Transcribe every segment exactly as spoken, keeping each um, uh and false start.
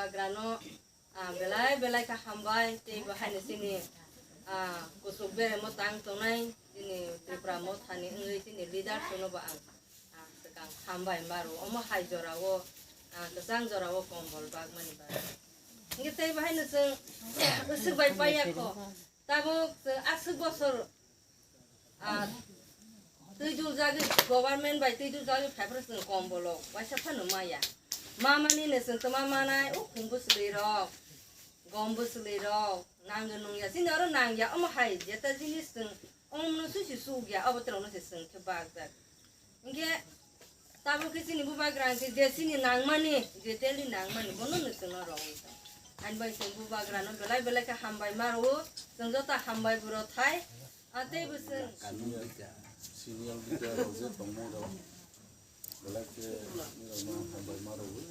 Bubagrano, ah, belai belai kha hambai, tei bo haino chini, ah, kuchuk beremo tang tongnai, chini Tripura mothani wngwi chini leaders no bo ang, ah, swkang hambai maro. Omo hai jorao, ah, kwchang jorao kombol bagmani bagwi. Hingke tei bo haino chwng swk bai paiya kho. Tabuk chwng aswk bosor, ah, twi duljagwi, government bai twi duljagwi phaiphru chwng kombolo waisa phano maya. Mamani no chwng tma manai, o khum bwswlwi rok, gom bwswlwi rok, nangwi nungya. Chini oro nangya, omo hai jeta jinis chwng ongno susi sukya, obo terokno se chwng khe bakjak. Hingke tabuk khe chini bubagra hingke je chini nangmani, je daily nangmani, bono no chwngno rwwi tong. Ani bai chwng bubagrano belai belai khe hambai ma rwo, chwng joto hambai bwrwi thai. A tei bo chwng senior leader rok je tongmani rok belai khe nirokno hambai ma rwo.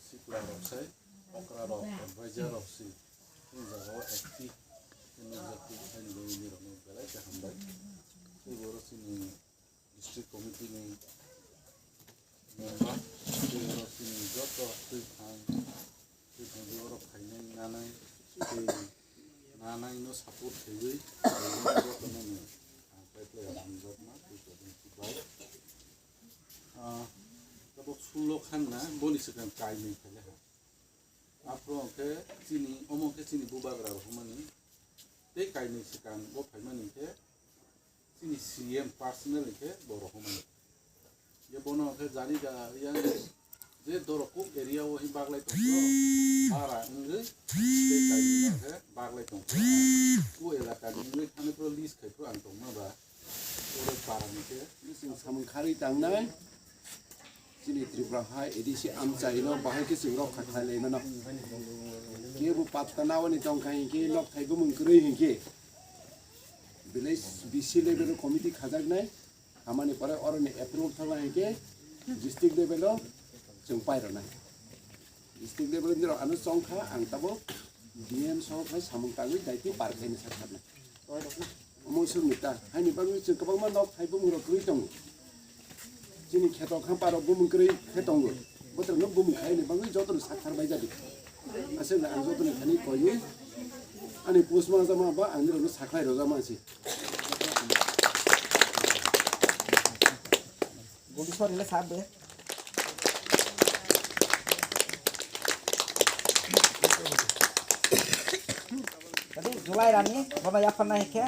Sikla rok sai, okra rok, advisor rok si. Chini jaga o active khe nukjak twi, haini bagwi nirokno belai khe hambai. Tei bo oro chini district committee ni member, tei oro chini joto twi thang, twi thang tei oro phainai nanai, tei nanai no support khaiwi, jotono ni ang kaitlai hamjak ma tei jotono tei bai. Ah, tabuk sullo khan na boni swkang kainwi phaile ha. Aphuru hwnkhe chini, omo hwnkhe chini bubagra rw hwnmani. Tei kainwi swkang bo phaimani hwnkhe chini C M personal hwnkhe bo rw hwnmani. Je bono hwnkhe jani ja yang je Dorokuk area o hi baglai tongkho, bara wngwi tei kainwi no hwnkhe baglai tongkho. O elaka ni wngwi thani phuru list khai phuru ang tongma ba. Oro para ni khe. Chwng samung kharwi tangnai. Chini Tripura hai A D C amchaino bahai khe chwng rokha khlai lai mano. Kebo patta nawani tongkha hinkhe, nok thai bumung kwrwi hinkhe. Village V C level o committee khajaknai. Hamani pore oroni approve thangna hinkhe district level o chwng pairwnai. District level ni rok ano chongkha, ang tabuk D M sohor khai samung tangwi daitwi par khaini sakharnai. Omo swngni ta, haini bagwi chwng kwbangma nok hai bumung rok kwrwi tongo. Chini kheto khampa rok bumung kwrwi khe tongo. Botrok no bumung khaini bagwi jotono sakhar bai jadi. Aswk ang jotono thani koiwi ani post ma jama ba ang nirokno sakhlai rojak mansi. Guli sori le sab de. Tadi July rani, baba yaphan na hekhe.